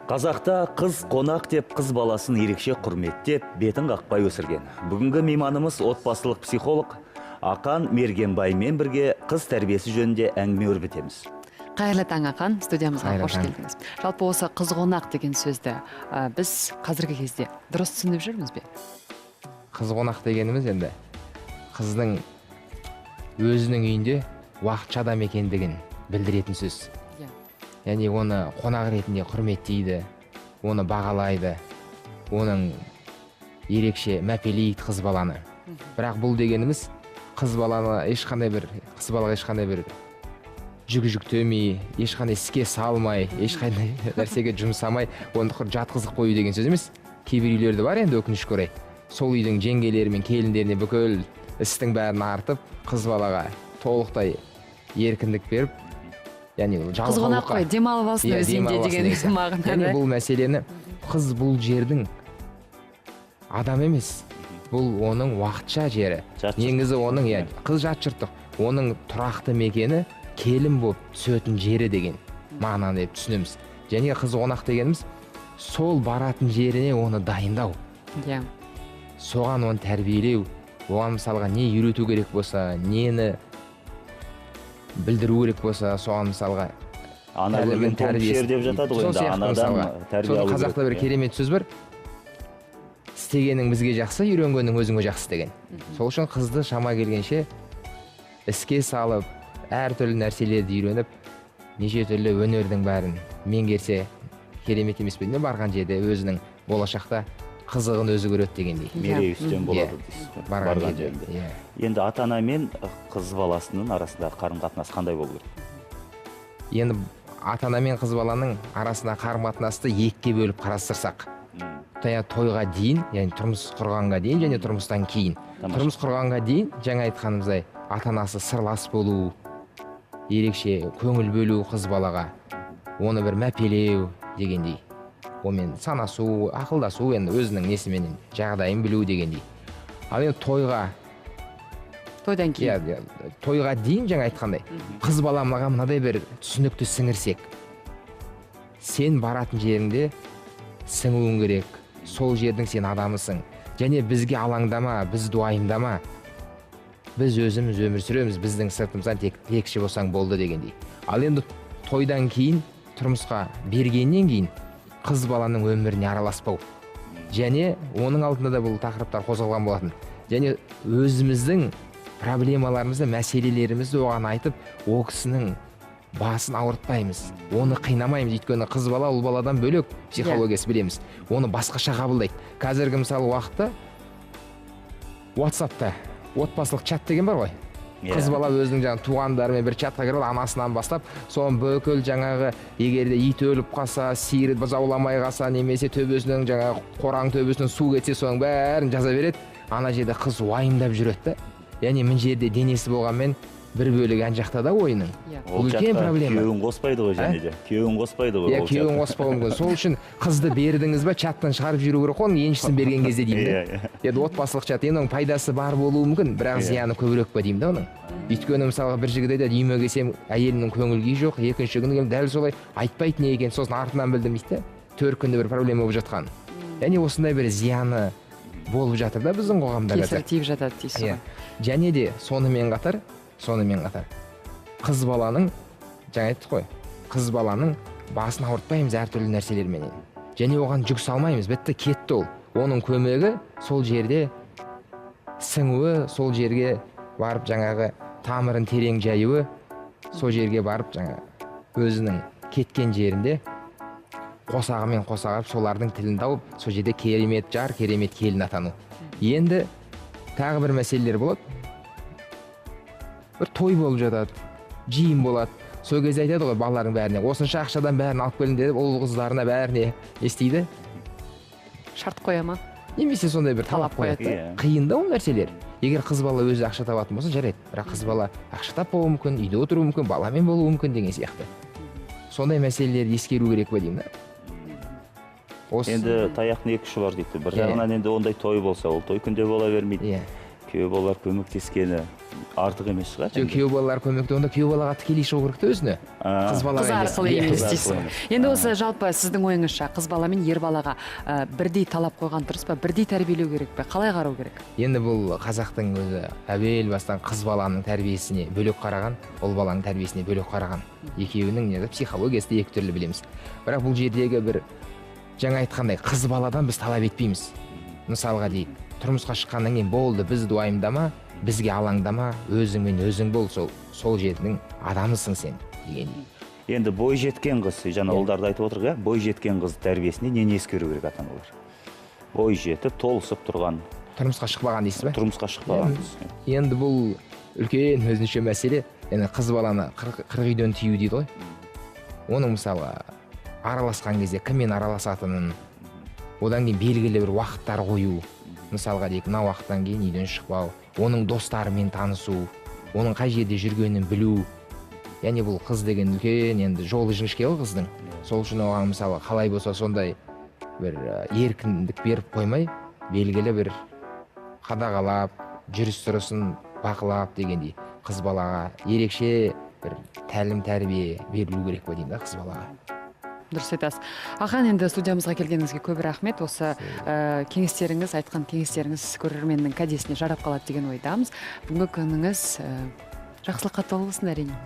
Қазақта қыз қонақ деп қыз баласын ерекше құрметтеп, бетін қақпай өсірген. Бүгінгі мейманымыз отбасылық психолог Ақан Мергенбаймен бірге қыз тәрбиесі жөнінде әңгіме өрбітеміз. Қайырлы таң, Ақан, студиямызға қош келдіңіз. Жалпы осы қыз қонақ деген сөзді біз қазіргі кезде дұрыс түсініп жүрміз бе? Қыз қонақ дегеніміз енді қыздың өзінің үйінде уақытша адам екендігін білдіретін сөз. Яғни оны қонақ ретінде құрметтейді, оны бағалайды, оның ерекше мәпелейді қыз баланы. Бірақ бұл дегеніміз қыз баланы ешқандай бір, қыз балаға ешқандай бір жүк жүктемей, ешқандай іске салмай, ешқандай нәрсеге жұмсамай, оны құр жатқызып қою деген сөз емес. Кейбір үйлерде бар енді, өкінішке орай, сол үйдің жеңгелері мен келіндеріне бүкіл істің бәрін артып, қыз балаға толықтай еркіндік беріп, яғни қыз қонақ қой, демалып алсын Иә, өз үйінде демалып деген алсын деген мағынада. Яғни бұл мәселені қыз бұл жердің адам емес, бұл оның уақытша жері. Жат жұрттық. Негізі оның, иә, қыз жат жұрттық, оның тұрақты мекені келін болып түсетін жері деген мағынаны деп түсінеміз. Және қыз қонақ дегеніміз сол баратын жеріне оны дайындау. Иә. Соған оны тәрбиелеу, оған мысалға не үйрету керек болса, нені білдіру керек болса, соған мысалға Ана тәлімін, көрген тон тәрбиесін. пішер деп жатады ғой Сол енді, сияқты анадан мысалға. тәрбие Соны алу қазақта керек, бір иә. керемет сөз бар. Істегенің бізге жақсы, үйренгенің өзіңе жақсы деген. Сол үшін қызды шама келгенше іске салып, әртүрлі нәрселерді үйреніп, неше түрлі өнердің бәрін меңгерсе керемет емес пе? Барған жерде өзінің болашақта қызығын өзі көреді дегендей. Мерей үстем болады Иә. дейсіз ғой. Барған Барған жерде, жерінде. иә. Енді ата-ана мен қыз баласының арасындағы қарым-қатынас қандай болу керек? Енді ата-ана мен қыз баланың арасында қарым-қатынасты екіге бөліп қарастырсақ, тойға дейін, яғни тұрмыс құрғанға дейін және тұрмыстан кейін. Тұрмыс құрғанға дейін, жаңа айтқанымыздай, ата-анасы сырлас болу, ерекше көңіл бөлу қыз балаға, оны бір мәпелеу дегендей, онымен санасу, ақылдасу, енді өзінің несіменен жағдайын білу дегендей. Ал енді тойға, Тойдан кейін. Иә, иә, тойға дейін жаңа айтқандай, қыз бала маған мынадай бір түсінікті сіңірсек, сен баратын жеріңде сіңуің керек, сол жердің сен адамысың, және бізге алаңдама, бізді уайымдама, біз өзіміз өмір сүреміз, біздің сыртымыздан тек тілекші болсаң болды дегендей. Ал енді тойдан кейін, тұрмысқа бергеннен кейін қыз баланың өміріне араласпау, және оның алдында да бұл тақырыптар қозғалған болатын, және өзіміздің проблемаларымызды, мәселелерімізді оған айтып, ол кісінің басын ауыртпаймыз, оны қинамаймыз. Өйткені қыз бала ұл баладан бөлек психологиясы білеміз, оны басқаша қабылдайды. Қазіргі мысалы уақытта WhatsAppта отбасылық чат деген бар ғой. Қыз бала өзінің жаңағы туғандарымен бір чатқа кіріп алып, анасынан бастап, соның бүкіл жаңағы, егер де ит өліп қалса, сиыр бұзауламай қалса, немесе төбесінен жаңағы қораның төбесінен су кетсе, соның бәрін жаза береді. Ана жерде қыз уайымдап жүреді да. Яғни мына жерде денесі болғанмен бір бөлігі ан жақта да ойының. Ол Бұл үлкен чатқа проблема. Күйеуін қоспайды ғой және де. Күйеуін қоспайды ғой Иә, ол күйеуін чатқа. қоспауы мүмкін. Сол үшін қызды бердіңіз ба, чаттан шығарып жіберу керек қой, оның еншісін берген кезде деймін да. Иә, иә. Енді отбасылық чат, енді оның пайдасы бар болуы мүмкін, бірақ зияны көбірек па деймін да оның. Өйткені мысалға бір жігіт айтады, үйіме келсем әйелімнің көңіл күйі жоқ, екінші күні келіп дәл солай айтпайды не екенін, сосын артынан білдім дейді да. 4 күнде бір проблема болып жатқан. Яғни осындай бір зияны болып жатыр да біздің қоғамда Кесірі қазір. тиіп жатады дейсіз Иә. ғой. Және де сонымен қатар қыз баланың, жаңа айттық қой, қыз баланың басын ауыртпаймыз әртүрлі нәрселерменен. Және оған жүк салмаймыз, бітті, кетті ол. Оның көмегі сол жерде сіңуі, сол жерге барып жаңағы тамырын терең жаюы, сол жерге барып жаңа өзінің кеткен жерінде қосағымен қосағып, солардың тілін тауып, сол жерде керемет жар, керемет келін атану. Енді тағы бір мәселелер болады. Бір той болып жатады, жиын болады. Сол кезде айтады ғой балалардың бәріне, осынша ақшадан бәрін алып келіңдер деп, ұл қыздарына бәріне не істейді? Шарт қоя ма? Немесе сондай бір талап Талап қояды. қояды да. Иә. Қиын да ол нәрселер. Егер қыз бала өзі ақша табатын болса, жарайды. Бірақ қыз бала ақша таппауы мүмкін, үйде отыруы мүмкін, баламен болуы мүмкін деген сияқты. Сондай мәселелерді ескеру керек пе деймін да. Осы Енді таяқтың екі ұшы бар дейді. Бір Иә. жағынан енді ондай той болса, ол той күнде бола бермейді. Иә. Күйеу балалар көмектескені, артық емес шығар. Жоқ, күйеу балалар көмекте, онда күйеу балаға тікелей шығу керек те өзіне. Қыз балаға Қыз емес. арқылы Иә. емес Қыз дейсіз арқылы ғой. емес. Енді осы жалпы сіздің ойыңызша, қыз бала мен ер балаға бірдей талап қойған дұрыс па, бірдей тәрбиелеу керек пе, қалай қарау керек? Енді бұл қазақтың өзі әуел бастан қыз баланың тәрбиесіне бөлек қараған, ұл баланың тәрбиесіне бөлек қараған. Екеуінің не психологиясы да екі түрлі, білеміз. Бірақ бұл жердегі бір жаңа айтқандай, қыз баладан біз талап етпейміз. Мысалға дейік, тұрмысқа шыққаннан кейін болды, бізді уайымдама, бізге алаңдама, өзіңмен өзің бол, сол жердің адамысың сен дегендей. Енді бой жеткен қыз, жаңа Иә. ұлдарды айтып отырмық, иә, бой жеткен қыз тәрбиесіне нені ескеру керек ата аналар? Бой жетіп, толысып тұрған, Тұрмысқа шықпаған дейсіз ба? Тұрмысқа шықпаған қыз. Енді бұл үлкен өзінше мәселе. Енді қыз баланы 40 үйден тыю дейді ғой. Оның, мысалы, араласқан кезде кіммен араласатынын, одан кейін белгілі бір уақыттар қою, мысалға дейік, мына уақыттан кейін үйден шықпау, оның достарымен танысу, оның қай жерде жүргенін білу. Яғни бұл қыз деген үлкен, енді жолы жіңішке ғой қыздың. Сол үшін оған, мысалы, қалай болса сондай бір еркіндік беріп қоймай, белгілі бір қадағалап, жүріс тұрысын бақылап дегендей, қыз балаға ерекше бір тәлім тәрбие берілу керек па деймін да қыз балаға. Дұрыс айтасыз, Ақан. Енді студиямызға келгеніңізге көп рахмет. Осы кеңестеріңіз, айтқан кеңестеріңіз көрерменнің кәдесіне жарап қалады деген ойдамыз. Бүгінгі күніңіз жақсылыққа толы болсын, әрине.